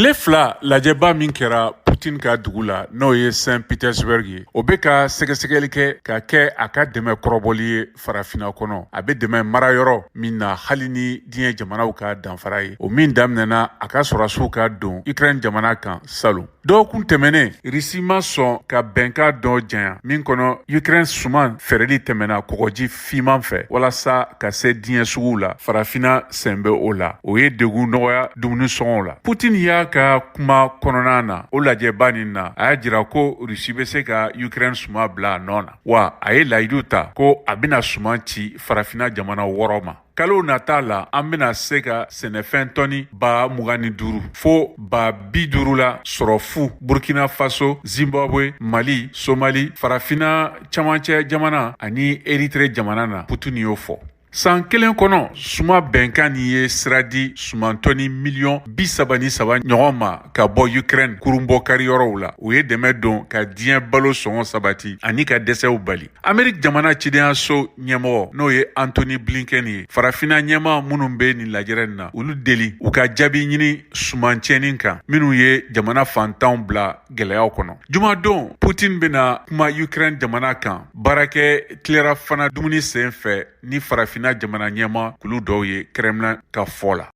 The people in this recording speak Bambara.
Tile 2 lajɛba min kɛra Putin ka dugu la, n'o ye Saint Petersburg ye, o bɛ ka sɛgɛsɛgɛli kɛ ka kɛ a ka dɛmɛ kɔrɔbɔli ye Farafina kɔnɔ. A bɛ dɛmɛ mara yɔrɔ min na, hali ni diɲɛ jamanaw ka danfara ye, o min daminɛna a ka sɔrɔdasiw ka don Ukraine jamana kan salon. Dɔgɔkun tɛmɛnen, Risi ma sɔn ka bɛnkan dɔ janya min kɔnɔ Ukraine suman feereli tɛmɛna kɔgɔji Finman fɛ walasa ka se diɲɛ suguw la. Farafina sen bɛ o la, o ye degun nɔgɔya dumuni sɔngɔw la. Putin y'a ka kuma kɔnɔna na o lajɛba nin na, a y'a jira ko Rusi bɛ se ka Ukraine suman bila a nɔ na, wa a ye layidu ta ko a bɛna suman ci Farafina jamana 6 ma. Kalo nata la, an bɛna se ka sɛnɛfɛn tɔni 25,000 fo 50,000 la sɔrɔ fu Burkina Faso, Zimbabwe, Mali, Somali, Farafina camancɛ jamana ani Eritre jamana na, Putin y'o fɔ. San kelen kɔnɔ, suma bɛnkan nin ye sira di suman tɔni miliyɔn 33 ɲɔgɔn ma ka bɔ Ukraine kurunbɔkari yɔrɔw la. O ye dɛmɛ don ka diɲɛ balo sɔngɔ sabati ani ka dɛsɛw bali. Ameriki jamana cidenyaso ɲɛmɔgɔ, n'o ye Antony Blinken ye, Farafina ɲɛmaa minnu bɛ nin lajɛrɛ nin na, olu deli u ka jaabi ɲini suman tiɲɛni kan minnu ye jamana fantanw bila gɛlɛyaw kɔnɔ. Jumadon, Putin bɛna kuma Ukraine jamana kan baarakɛ tilelafana dumuni sen fɛ ni Farafina jamana ɲɛmaa kulu dɔw ye, Kremlin ka fɔ la.